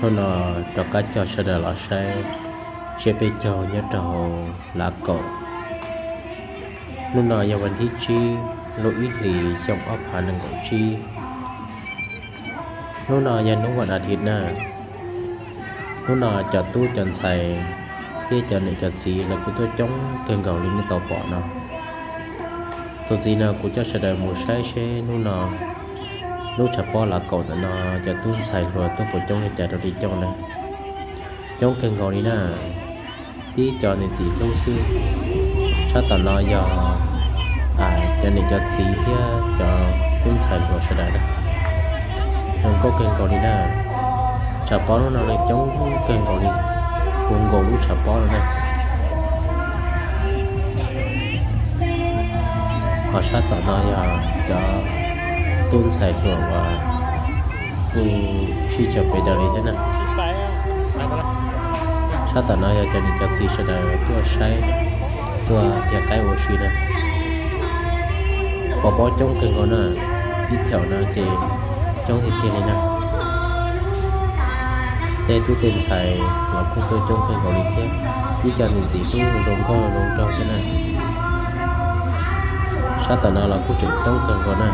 Hnub no rov qab coj sawv daws los saib tsiab peb caug nyob rau hauv Lav Kaum. Hnub no yog vas thib tsib lub ib hlis xyoo ob phav nees nkaum tsib. Hnub no yog hnub vas as thiv na. Hnub no cov tub cov ntxhais thiab cov niam cov txiv lawv kuj tuaj coob kawg nkaus li nej tau pom no. Txuas ntxiv no kuv coj sawv daws mus saib seb hnub no lub tshav pob Lav Kaum ntawm no cov tub ntxhais hluas tuaj puas coob li cas rau li coob na. Coob kawg nkaus li na, tib co niam txiv hlub xwb. Sab tom no yog cov niam cov txiv thiab cov tub ntxhais hluas sawv daws na. Zoo nkauj kawg nkaus li na. Tshav pob hnub no coob kawg nkaus li, puv nkaus lub tshav pob no na. Ho sab tom no yog cov tub ntxhais hluas uas kuj sib cav pes daws li thiab na. Sab tom no yog cov niam cov txiv sawv daws tuaj saib, tuaj ua qaib ua si na. Pov pob coob kawg nkaus na, ib thaum no ces coob tiag tiag li na. Tej tub tej ntxhais los kuj tuaj coob kawg nkaus li thiab, ib co niam txiv hlub zoo nkauj zoo nraug xwb na. Sab tom no los kuj tseem coob kawg nkaus na.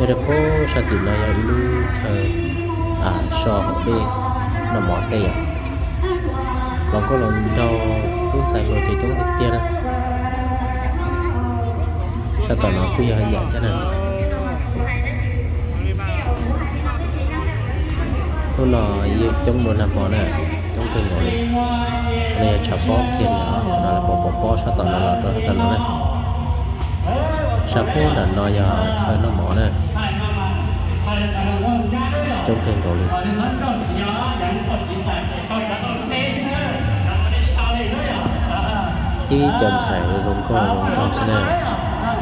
Nyob rau pem sab tim no yog ib lub chaw so hauv dej noj mov tej yom. Hluas nkauj hluas nraug tub ntxhais hluas ces coob tiag tiag na. Sab tom no kuj yog yam thiab na. Hnub no yeej coob dua nag hmo na, coob kawg nkaus li. No yog tshav pob kiag li os, no lawv pov pov pob sab tom no los rau no na. Sab pem nram no yog chaw noj mov na. Coob kawg nkaus li. Tib co ntxhais zoo nkauj zoo nraug xwb na.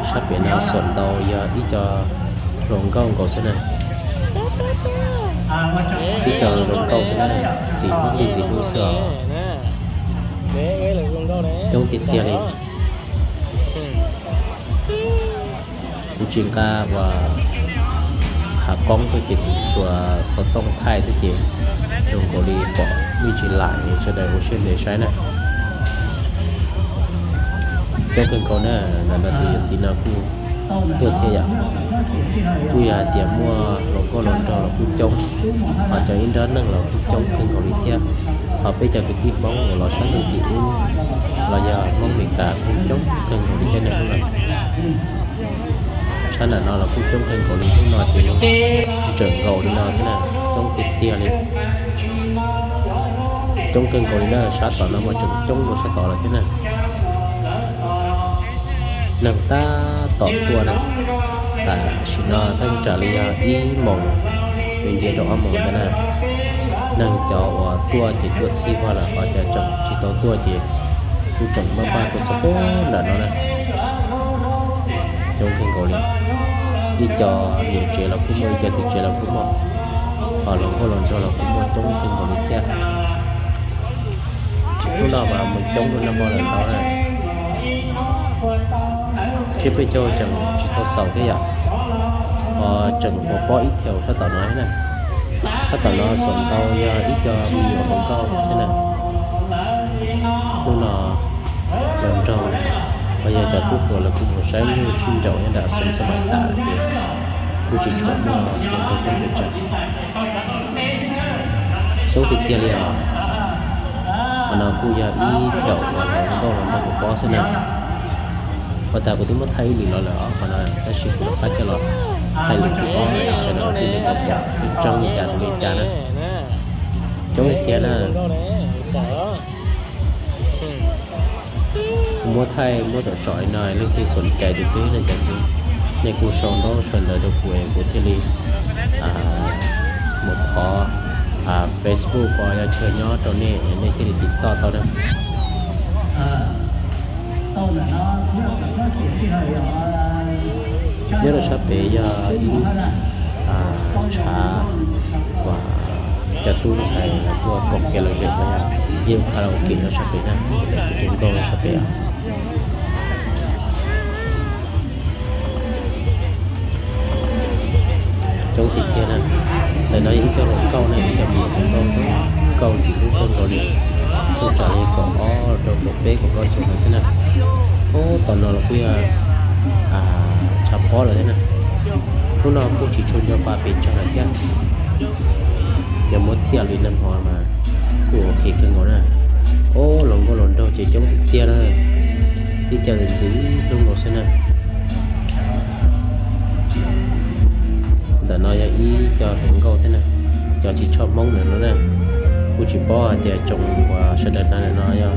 Sab pem no xuam ntau yog ib co hluas nkauj nkaus xwb na. Tib co zoo nkauj xwb na, ntxim hlub li ntxim hlub xwb os. Coob tiag tiag li. Kuv tsis nqa ua qhov koob thiab ces kuv xuas xov tooj thaij thiab ces zoo nkaus li pom me ntsis lam es sawv daws ua siab ntev saib na. Coob kawg nkaus na, ntawm no tus yawm txiv no kuj tuaj thiab yom. Kuj yog hais tias muaj hluas nkauj hluas nraug los kuj coob, ho cov ib nrab neeg los kuj coob kawg nkaus li thiab. Ho peb cov kwv tij Hmoob uas los sab ntuj tim ub los yog Hmoob Mes Kas kuj coob kawg nkaus li thiab na hnub no. Sab nram no los kuj coob kawg nkaus li, hnub no ces yeej ntsawm nkaus li no xwb na, coob tiag tiag li. Coob kawg nkaus li na, sab tom no mas tseem coob dua sab tod lawm thiab na. Neeg tab tom tuaj na, tam sim no thaj tsam li yog ib moos, nce rau ob moos ntawd na. Neeg cov uas tuaj ces tuaj txhij vog lawm, ho cov tseem tsis tau tuaj ces kuj tseem npaj npaj tuaj txog pem nram no na. Coob kawg nkaus li, ib co niam tsev los kuj muaj, ib co tim tsev los kuj muaj, ho hluas nkauj hluas nraug los kuj muaj, coob kawg nkaus li thiab. Hnub no mas mus coob dua nag hmo lawm ntau na. Tsiab peb caug tseem tsis tau xaus thiab yom, ho tseem pov pob ib thaum sab tom no thiab na. Sab tom no xuam ntau yog ib co me nyuam hluas nkauj xwb na. Hnub no hluas nraug uas yog cov tub hluas lawv kuj mus saib nyuj sib nraus nyob nram xoo xab mais tas lawm ces kuj tsis tshua muaj hluas nraug coob pes tsawg. Coob tiag tiag li os. Qhov no kuj yog ib thaum uas hluas nkauj hluas nraug pov pob xwb na. Ua tas kuv twb muab thaij ib lwm los lawm os qhov no, tab sis kuv rov qab coj los thaij lwm thib ob sawv daws thiaj li tau pom tseeb li cas rau li cas na. Coob tiag tiag na. Kuv muab thaij muab tsom tsom li no leej twg xom cai tus twg no ces nej kuj sau ntaub sau ntawv rau kuv es kuv thiaj li mus thov Facebook uas yog chaw nyob rau nej es nej thiaj li tiv toj tau na. Nyob rau sab pem yog ib lub tshav uas cov tub ntxhais tuaj pom kev lom zem no yog yeej karaoke nyob sab pem na, tus nkauj sab pem os. Coob tiag tiag na. Ntawm no yog ib co hluas nkauj na, ib co me nyuam hluas nkauj zoo Nkauj ntxim hlub kawg nkaus li, kuj tsam li kaum ob rau kaum peb kaum plaub xyoos ntawd xwb na. Ub, tom no los kuj yog tshav pob lawm thiab na. Hnub no kuj tsis tshua nco pa pes tsawg lawm thiab. Yog muab thiaj li nag hmo mas kuj ok kawg nkaus na. Ub, hluas nkauj hluas nraug ces coob tiag tiag na, tib co ntxim hlub nkaus xwb na. Ntawm no yog ib co hluas nkauj thiab na, cov tsis tshua Hmoob ntawm no na. Kuj tsis paub hais tias tsoom uas sawv daws hnav ntawm no yog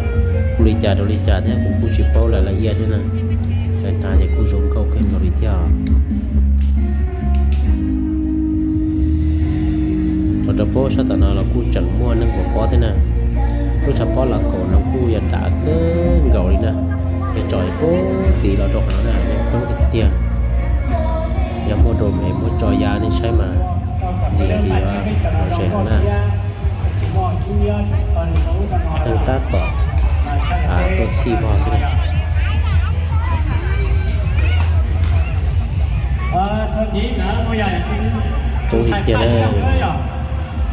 hu li cas rau li cas thiab, kuv kuj tsis paub lawv laj iab thiab na. Lawv hnav ces kuj zoo nkauj kawg nkaus li thiab os. Los rau pab sab tom no los kuj tseem muaj neeg pov pob thiab na. Lub tshav pob Lav Kaum no kuj yog dav kawg nkaus li na. Peb tsom pub tid los rau qhov no na, yeej coob tiag tiag. Yog muaj drone es muab tso ya nej saib mas ntxim li yuav lom zem heev na. Neeg tab tom tuaj txhij vog xwb na. Coob tiag tiag na.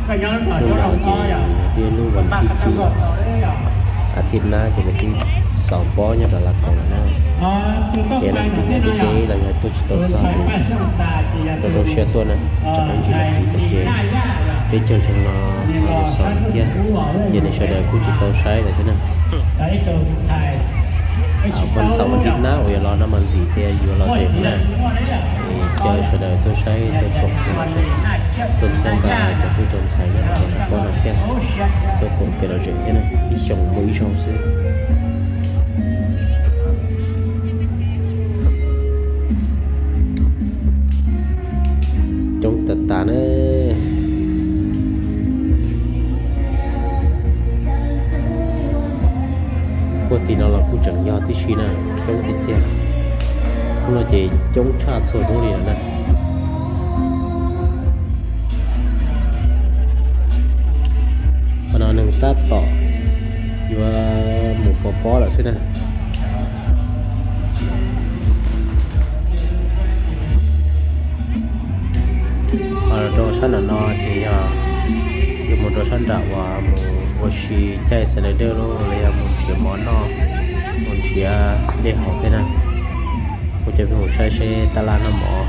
Hnub no ces yog tib lub vas thib tsib, a thib nab ces nws twb xaus pob nyob rau Lav Kaum lawm na. Ces leej twg nyob deb deb los yog tuaj tsis tau txog ces rau rau siab tuaj na, tsam ib ntsis los tiv tas ces peb caug xyoo no los yuav xaus lawm thiab, ces nej sawv daws kuj tsis tau saib lawm thiab na. Vas xaum vas thib nab uas yuav los no mas ntxim tias yuav lom zem na. Ces caw sawv daws tuaj saib tuaj koom kev lom zem, tuaj txhawb nqa cov tub cov ntxhais nyob rau hauv tshav pob no thiab, tuaj koom kev lom zem thiab na, ib xyoos muaj ib zaug xwb. Coob tas tas na. Puag tim no los kuj tseem yog tib si na, coob tiag tiag. Hnub no ces coob tshaj txhua hnub li lawm na. Qhov no neeg tab tom yuav mus pov pob lawm xwb na. Ho rau sab nram no ces yog yuav mus rau sab nram uas mus ua si caij xas laj dej los los yog mus nrhiav mov noj, mus nrhiav dej haus tej na. Kuv coj peb mus saib seb tab laj noj mov,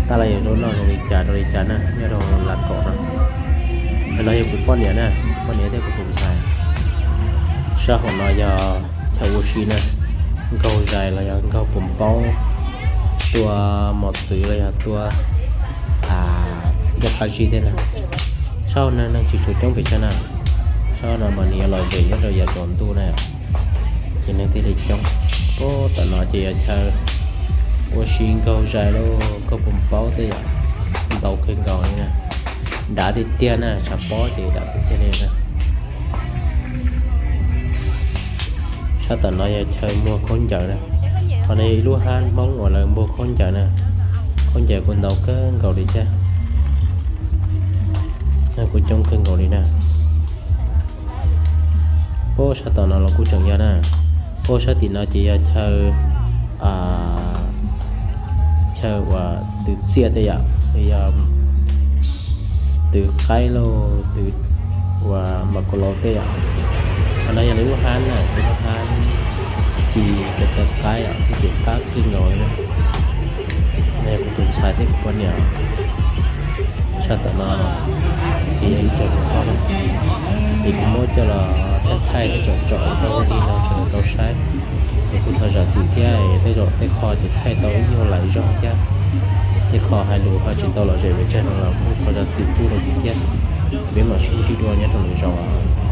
tab laj yuav zoo noj zoo li cas rau li cas na nyob rau Lav Kaum no. Qhov no yog kuv poj niam na, poj niam thiab kuv tus ntxhais. Sab hauv no yog chaw ua si na, nkaug zais los yog nkaug pum paub, tua mos txwv los yog tua ncaj qab zib thiab na. Sab hauv no neeg tsis tshua coob pes tsawg na. Sab hauv no mas nws yuav lom zem nyob rau yav tsaus ntuj na, ces neeg thiaj li coob. Puag tom no ces yog chaw ua si nkaug zais los nkaug pum paub tej yom, ntau kawg nkaus li na. Dav tiag tiag na, tshav pob ces dav tiag tiag li na. Sab tom no yog chaw muag khaub ncaws na. Qhov no yog ib lub hab Hmoob uas lawv muag khaub ncaws na. Khaub ncaws kuj ntau kawg nkaus li thiab, neeg kuj coob kawg nkaus li na. Puag sab tom no los kuj tseem yog na. Puag sab tim no ces yog chaw, chaw uas twv txiaj tej yom, yog twv qaib lauj, twv uas mam kaus laus tej yom. Qhov no yog lawv lub hab na, lub hab ci taw qaib os, ntxim qab kawg nkaus li na. No yog kuv tus ntxhais thiab kuv poj niam. Sab tom no ces yog ib co hluas nkauj na, ces kuv muab coj los thaij thaij tej tsom tsom rau ua li no sawv daws tau saib. Es kuj thov zam txim thiab, tej zaum tej qho ces thaij tau ib nyuag lawm zog thiab, tej qho hais lus ho tsis tau lom zem pes tsawg no los kuj thov zam txim pub rau kuv thiab. Peb mam sib ntsib dua nyob rau lwm zaus.